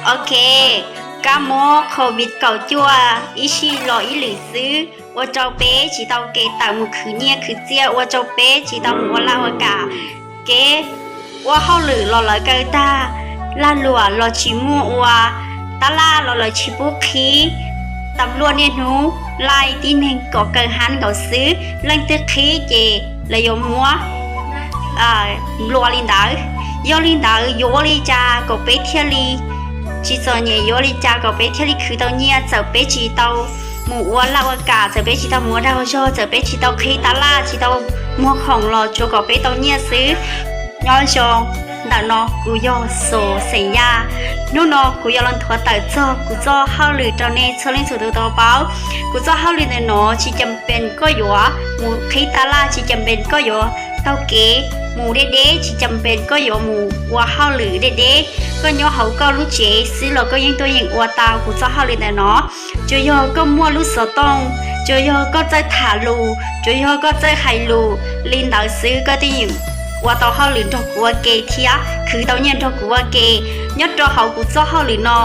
Ok, kab mob covid kaum cuaj ib sij los ib lwm xwb ua rau peb tsis tau kev tawm mus khwv nyiaj khwv txiaj, ua rau peb tsis tau mus ua laj ua kam. Kev ua hauj lwm los lawv kaw tag, lag luam los tsis muaj ua, tab laj los lawv tsis pub qhib. Tas luaj niaj hnub laij tib neeg kom kaw hab nkaus xwb, leej twg qhib ces lawv yuav muab nplua li ntawd. Yog li ntawd yuav ua li cas kom peb thiaj li tsis txom nyem, yuav ua li cas kom peb thiaj li khwv tau nyiaj? Txawm peb tsis tau mus ua laj ua kam, txawm peb tsis tau mus ua dag ua zog, txawm peb tsis tau qhib tab laj, tsis tau muag khoom los tsuas kom peb tau nyiaj xwb. Nyob zoo, ntawm no kuv yog Xus Xeem Yaj. Hnub no kuv yuav los nthuav tawm txog kuv txoj hauj lwm rau nej txhua leej txhua tus tau paub. Kuv txoj hauj lwm ntawm no tsis cam pes koj yuav mus qhib tab laj, tsis cam pes koj yuav taug kev mus deb deb, tsis cam pes koj yuav mus ua hauj lwm deb deb. Koj nyob hauv koj lub tsev xwb los koj yeej tuaj yeem ua tau kuv txoj hauj lwm ntawm no. Tsuas yog koj muaj lub xov tooj, tsuas yog koj txawj tham lus, tsuas yog koj txawj hais lus li ntawd xwb koj twb yeem ua tau hauj lwm nrog kuv ua ke thiab khwv tau nyiaj nrog kuv ua ke. Nyob rau hauv kuv txoj hauj lwm no,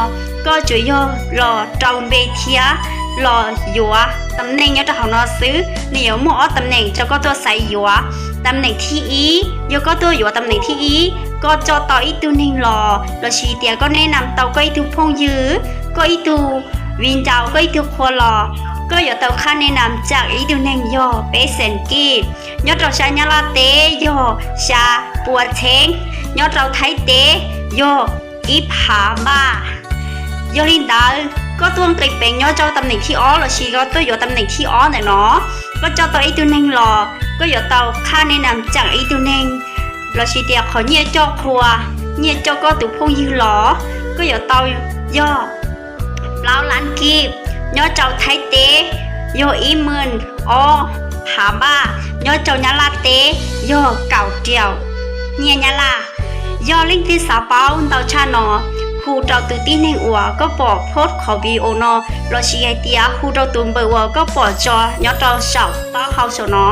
koj tsuas yog los rau npe thiab los yuav tam neej nyob rau hauv no xwb. Nws yuav muaj ob tam neem rau koj tuaj xaiv yuav. Tam neem thib ib, yog koj tuaj yuav tam neem thib ib, koj coj tau ib tug neeg los lossis tias koj neb nam tau koj ib tug phooj ywg, koj ib tug viv ncaus, koj ib tug qhua los, koj yuav tau qhab neb nam tsam ib tug neeg yog peb xees kij. Nyob rau sab Nyab Laj teb yog xya pua txheeb, nyob rau Thaib teb yog ib phav npaj. Yog li ntawd koj tuaj nqis peev nyob rau tam neem thib ob lossis koj tuaj yuav tam neem thib ob ntawm no, koj coj tau ib tug neeg los koj yuav tau qhab neb nam tsam ib tug neeg, lossis tias qhov nyiaj coj qhua, nyiaj coj koj tus phooj ywg los koj yuav tau yog plaub lab kib. Nyob rau Thaib teb yog ib mees ob phav npaj, nyob rau Nyab Laj teb yog kaum riaum nyiaj Nyab Laj. Yog leej twg xav paub ntau tshaj no, hu rau tus tib neeg uas koj pom post qhov video no, lossis hais tias hu rau tus npawb uas koj pom tso nyob rau saum taub hau saum no.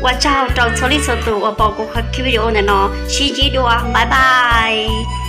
Ua tsaug rau txhua leej txhua tus uas pom kuv qhov video ntawm no, sib ntsib dua, bye bye.